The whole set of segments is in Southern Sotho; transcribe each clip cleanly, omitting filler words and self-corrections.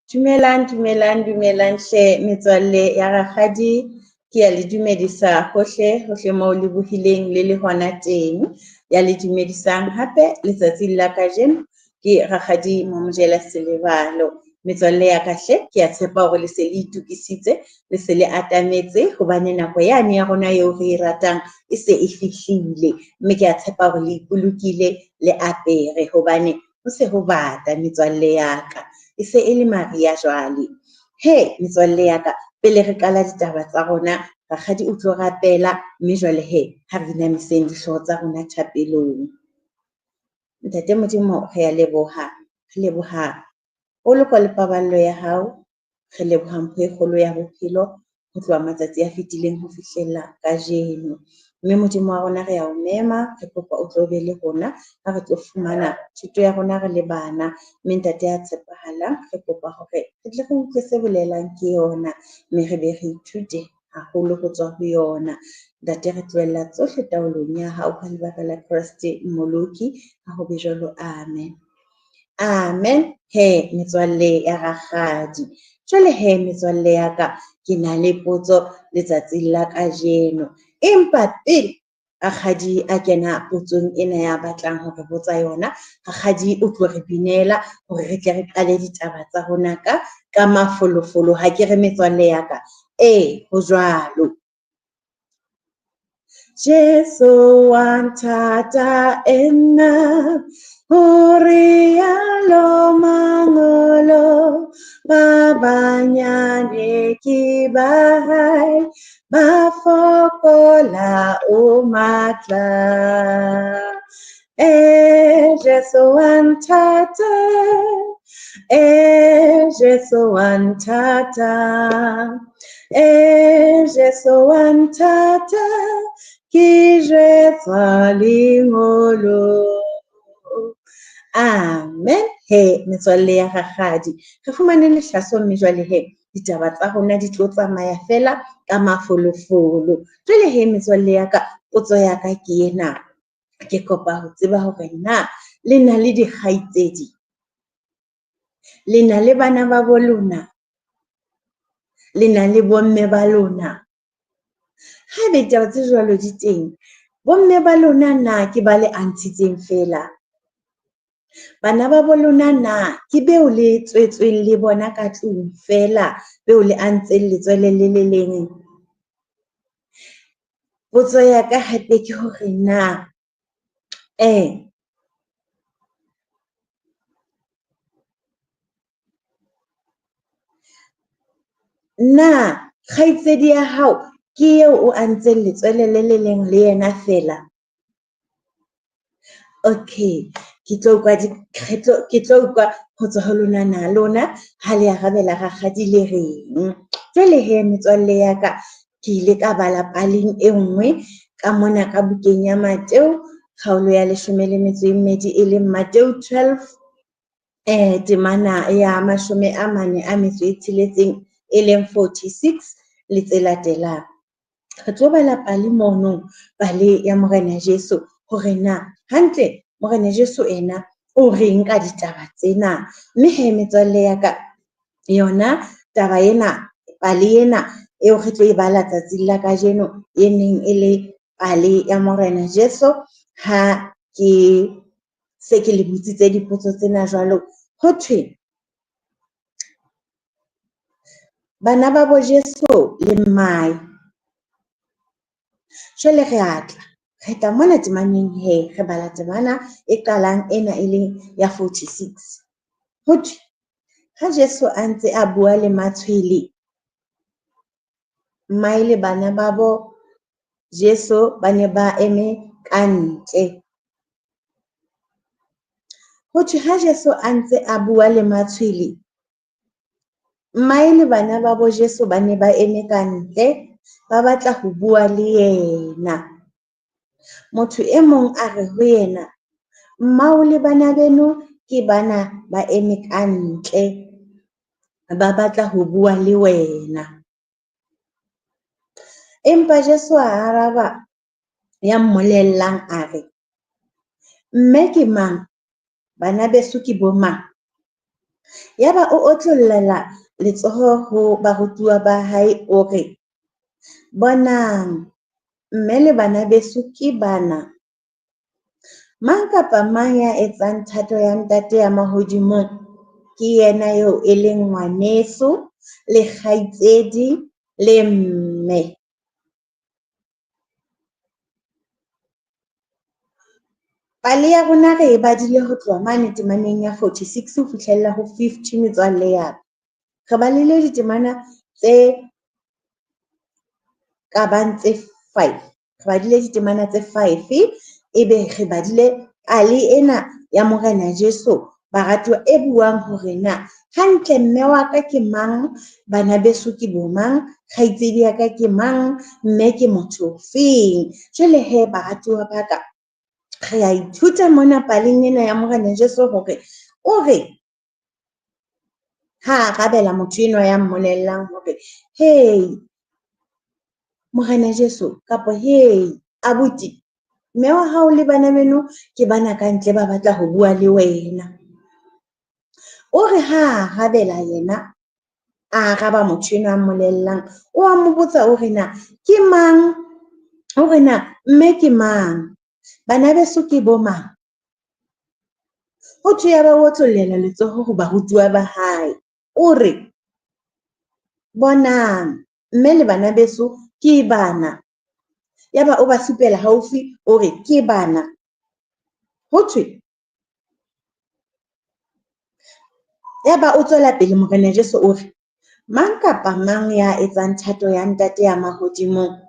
Dumelang, dumelang, dumelang hle metswalle ya rakgadi. Ke ya le dumedisa hohle hohle moo le bohileng le le hona teng. Ya le dumedisang hape letsatsing la kajeno ke rakgadi Mamojela Selebalo. Metswalle ya ka hle ke ya tshepa hore le se le itukisitse le se le atametse hobane nako yane ya rona eo re e ratang e se e fihlile, mme ke a tshepa hore le ipolokile le apere hobane ho se ho bata metswalle ya ka e se e le mariha jwale. Hee metswalle ya ka pele re qala ditaba tsa rona, rakgadi o tlo rapela mme jwale he ha re inamiseng dihlooho tsa rona thapelong. Ntate Modimo, re a leboha re leboha poloko le paballo ya hao. Re leboha mpho e kgolo ya bophelo ho tloha matsatsi a fetileng ho fihlella kajeno. Mme Modimo wa rona re a o mema, re kopa o tlo be le rona ha re tlo fumana thuto ya rona re le bana. Mme ntate ya tshepahalang, re kopa hore re tle re utlwe se bolelang ke yona, mme re be re ithute haholo ho tswa ho yona. Ntate re tlohella tsohle taolong ya hao ka lebaka la Kreste Mmoloki. Ha ho be jwalo, amen. Amen he metswalle ya rakgadi. Jwale he metswalle ya ka, ke na le potso letsatsing la kajeno. Empa pele rakgadi a kena potsong ena ya batlang hore botsa yona, rakgadi o tlo re binela hore re tle re qale ditaba tsa rona ka mafolofolo. Ha ke re metswalle ya ka? Ee, ho jwalo. Jesu wa nthata nna, ho rialo mangolo, ba banyane ke ba hae, ba fokola o matla. E Jesu wa nthata, e Jesu wa nthata, e Jesu wa nthata, ke jwetswa lengolo. Amen. He metswalle ya rakgadi, re fumane lehlaso mme jwale he ditaba tsa rona di tlo tsamaya fela ka mafolofolo. Jwale he metswalle ya ka, potso ya ka ke ena. Ke kopa ho tseba hore na le na le dikgaitsedi? Le na le bana ba bo lona? Le na le bomme ba lona? Haebe ditaba tse jwalo di teng, bomme ba lona na ke ba le antshitseng feela? Bana ba bo lona na ke beo le tswetsweng le bona ka tlung feela, beo le antseng letswele le le leng? Potso ya ka hape ke hore na na kgaitsedi ya hao ke eo o antseng letswele le le leng le yena feela? Okay, ke tlo utlwa ke tlo utlwa ho tswa ho lona na lona ha le arabela rakgadi le reng. Jwale he metswalle ya ka, ke ile ka bala paleng e nngwe ka mona ka bukeng ya Mateo kgaolo ya leshome le metso e mmedi, e leng Mateo 12 temana ya 46, e leng 46 le tse latelang. Re tlo bala pale mono, pale ya Morena Jesu hore na hantle Morena Jesu ena o reng ka ditaba tsena. Mme he metswalle ya ka, yona taba ena, pale ena eo re tlo e bala tsatsing la kajeno, e neng e le pale ya Morena Jesu ha ke se ke le botsitse dipotso tsena jwalo, ho thwe bana ba bo Jesu le mmae. Jwale re a tla, re tla mona temaneng he, re bala temana e qalang ena e leng ya 46. Ho thwe ha Jesu a ntse a bua le matshwele, mmae le bana babo Jesu ba ne ba eme ka ntle. Ho thwe ha Jesu a ntse a bua le matshwele, mmae le bana babo Jesu ba ne ba eme ka ntle, ba batla ho bua le yena. Motho e mong a re ho yena, mmao le bana beno ke bana ba eme ka ntle, ba batla ho bua le wena. Empa Jesu a araba ya mmolellang a re, mme ke mang? Bana beso ke bo mang? Yaba o otlollela letsoho ho barutuwa ba hae, o re, bonang, mme le bana beso ke bana. Mang kapa mang ya etsang thato ya Ntate ya mahodimong ke yena eo e leng ngwaneso le kgaitsedi le mme. Pale ya rona re e badile ho tloha mane temaneng ya 46 ho fihlella ho 50 metswalle ya ka. Re balile ditemana tse ka bang tse five, re badile ditemana tse five. Ebe re badile pale ena ya Morena Jeso baratuwa e buang hore na hantle mme wa ka ke mang, bana beso ke bo mang, kgaitsedi ya ka ke mang, mme ke motho ofeng. Jwale hee baratuwa ba ka, re a ithuta mona paleng ena ya Morena Jeso hore o re ha arabela motho enwa ya mmolellang hore hey Morena Jeso kapa hey abuti, mme wa hao le bana beno ke bana ka ntle ba batla ho bua le wena. O re ha arabela yena, a araba motho enwa a mmolellang, o a mo botsa o re na ke mang, o re na mme ke mang, bana beso ke bo mang. Ho thwe ya ba otlollela letsoho ho barutuwa ba hae, o re bonang mme le bana beso ke bana. Yaba o ba supela haufi, o re ke bana. Ho thwe yaba o tswela pele Morena Jeso o re, mang kapa mang ya etsang thato ya Ntate ya mahodimong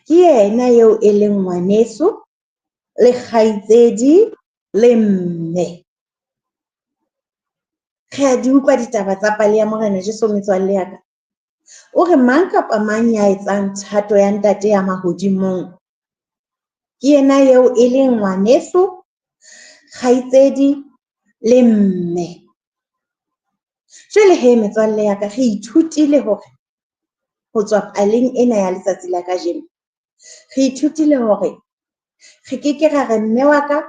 ke yena eo e leng ngwaneso le kgaitsedi le mme. Re a di utlwa ditaba tsa pale ya Morena Jeso metswalle ya ka. O re mang kapa mang ya etsang thato ya Ntate ya mahodimong ke yena eo e leng ngwaneso, kgaitsedi le mme. Jwale he metswalle ya ka, re ithutile hore ho tswa paleng ena ya letsatsi la kajeno, re ithutile hore re ke ke ra re mme wa ka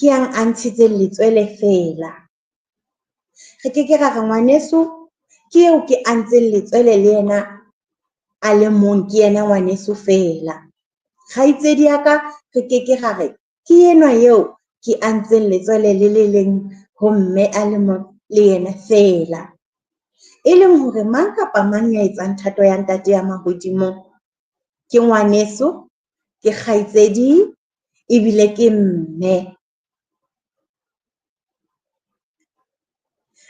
ke yang a ntshitseng letswele feela. Re ke ke ra re ngwaneso ke eo ke antseng letswele le yena a le mong, ke yena ngwaneso feela. Kgaitsedi ya ka re ke ke ra re ke enwa eo ke antseng letswele le le leng ho mme a le mong le yena feela. E leng hore mang kapa mang ya etsang thato ya Ntate ya mahodimong ke ngwaneso, ke kgaitsedi ebile ke mme.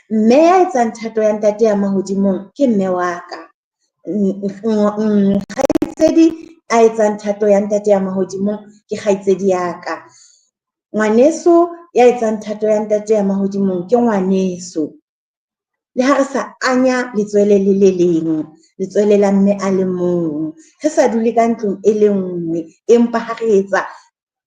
Mme ya etsang thato ya Ntate ya mahodimong ke mme wa ka. Kgaitsedi a etsang thato ya Ntate ya mahodimong ke kgaitsedi ya ka. Ngwaneso ya etsang thato ya Ntate ya mahodimong ke ngwaneso. Le ha re sa anya letswele le le leng, letswele la mme a le mong, re sa dule ka ntlong e le nngwe, empa ha re etsa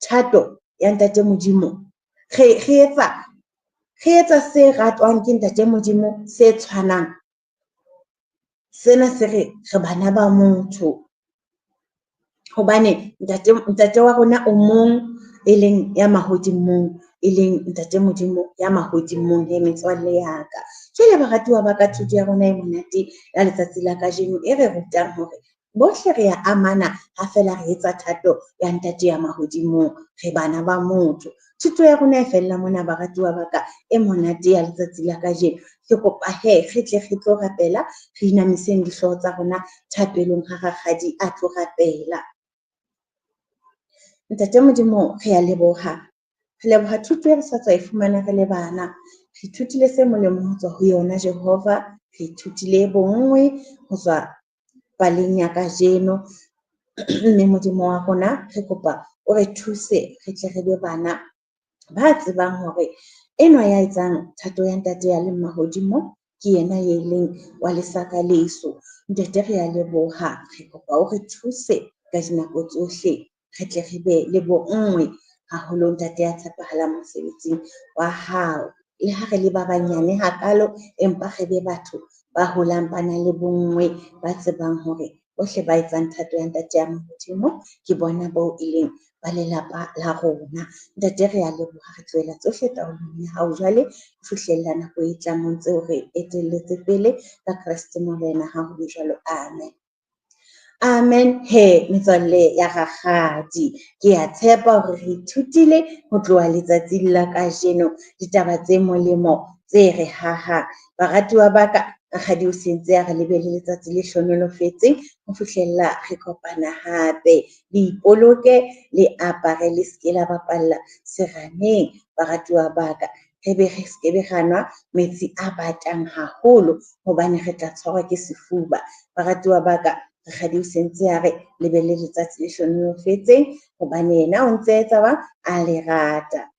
thato ya Ntate Modimo, re etsa se ratwang ke Ntate Modimo se tshwanang. Sena se re re bana ba motho, hobane ntate wa rona o mong e leng ya mahodimong, e leng Ntate Modimo ya mahodimong he metswalle ya ka. Jwale baratuwa ba ka, thuto ya rona e monate ya letsatsi la kajeno e re rutang hore bohle re ya amana ha feela re etsa thato ya Ntate ya mahodimong, re bana ba motho. Thuto ya rona e fella mona baratuwa ba ka, e monate ya letsatsi la kajeno. Ke kopa he re tle re tlo rapela, re inamiseng dihlooho tsa rona thapelong ha rakgadi a tlo rapela. Ntate Modimo, re a leboha. Re leboha thuto e re sa tswa e fumana re le bana. Re ithutile se molemo ho tswa ho yona Jehova. Re ithutile bonngwe ho tswa paleng ya kajeno. Mme Modimo wa rona, re kopa o re thuse re tle re be bana ba tsebang hore enwa ya etsang thato ya Ntate ya leng mahodimo ke yena e leng wa lesaka leso. Ntate, re a leboha. Re kopa o re thuse ka dinako tsohle, re tle re be le bonngwe haholo Ntate ya tshepahalang mosebetsing wa hao. Le ha re le ba banyane hakalo, empa re be batho ba holang ba na le bonngwe, ba tsebang hore bohle ba etsang thato ya Ntate ya mahodimo ke bona bao e leng ba lelapa la rona. Ntate, re a leboha, re tlohela tsohle taolong ya hao jwale ho fihlella nako e tlang o ntse o re etelletse pele ka Kreste Morena ha ho be jwalo. Amen. Amen. He, metswalle ya rakgadi, ke a tshepa hore re ithutile ho tloha letsatsing la kajeno ditaba tse molemo tse re hahang. Baratuwa ba ka, rakgadi o sentse a re le be le letsatsi le hlohonolofetseng ho fihlella re kopana hape. Le ipoloke, le apare, le seke la bapalla serameng, baratuwa ba ka. Re be re skebe ra nwa metsi a batang haholo hobane re tla tshwarwa ke sefuba. Baratuwa ba ka, rakgadi o sentse a re le be le letsatsi le hlohonolofetseng hobane yena o ntse etsa jwang? A le rata.